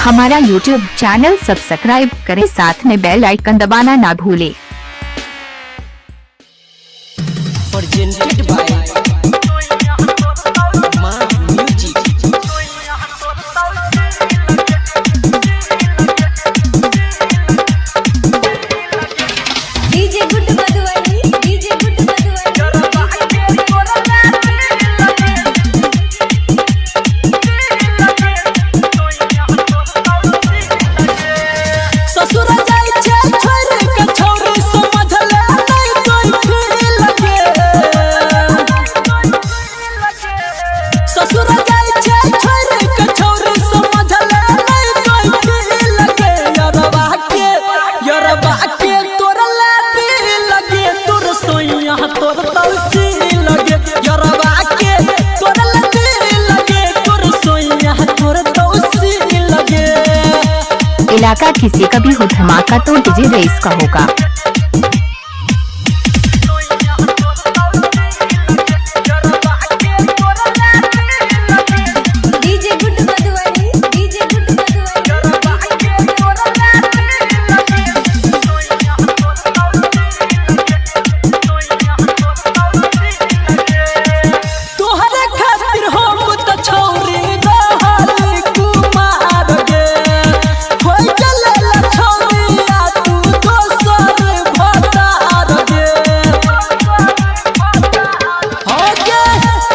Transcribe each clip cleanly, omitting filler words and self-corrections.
हमारा YouTube channel subscribe करें, साथ में बेल आइकन दबाना ना भूलें। Presented by Maa Music. DJ good Madhubani, DJ good Madhubani. ससुर जाय छे छोड़ के छोरी समझले नहीं कोई फील के। ससुर जाय छे छोड़ के छोरी समझले नहीं कोई फील के। यरवा के तोर लाती लगे, तोर सोइया तोर तलसी लगे। यरवा के तोर लाती लगे, तोर सोइया तोर तलसी लगे। इलाका किसी का भी हो धमाका तो डीजे रेस का होगा। DJ good Madhubani, DJ good Madhubani. तोहरे खातिर हम त छौरी रहल कुमार गे। होई चलल छौरिया तू दोसर भतार गे। हो गे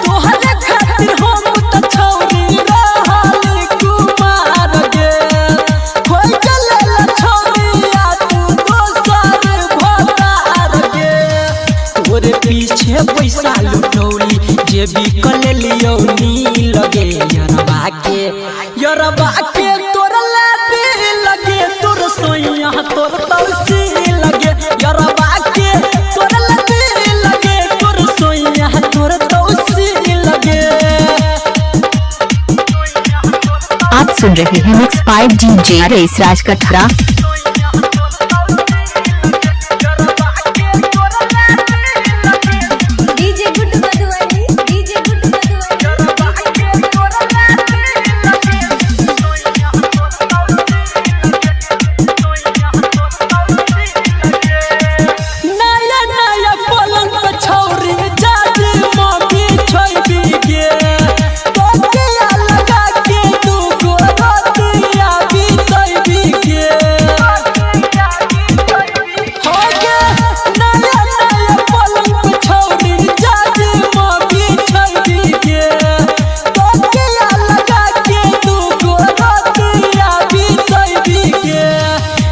तोहरे खातिर हम त छौरी रहल कुमार गे। होई चलल छौरिया तू दोसर भतार गे। तोरे पीछे पैसा लुटौली, जे भी कल लियो नी लगे। यरवा के तोर लाती लगे, तोर सोइया तोर तलसी लगे। यरवा के तोर लाती लगे, तोर सोइया तोर तलसी लगे। आप सुन रहे हैं mix by DJ race Raj Kathra. DJ good Madhubani, DJ good Madhubani. नया नया पलंग पे छौरी जाजी मम्मी छोइबी गे। तकिया लगा के तू गो रतिया बितैबी गे। हो गे नया नया पलंग पे छौरी जाजी मम्मी छोइबी गे। तकिया लगा के तू गो रतिया बितैबी गे।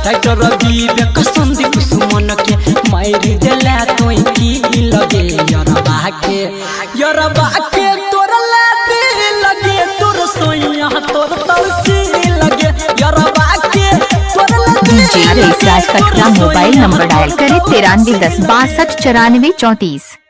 राइटर विवेक संदीप सुमन के मार देला तोय की लगे। यरवा के तोर लाती लगे, तोर सोइया तोर तलसी लगे। यरवा के तोर लाती डीजे रेस राज लगे, कटरा तोर मोबाइल सोइया नंबर डायल तोर करें तलसी 93 10 लगे। 62 94 34।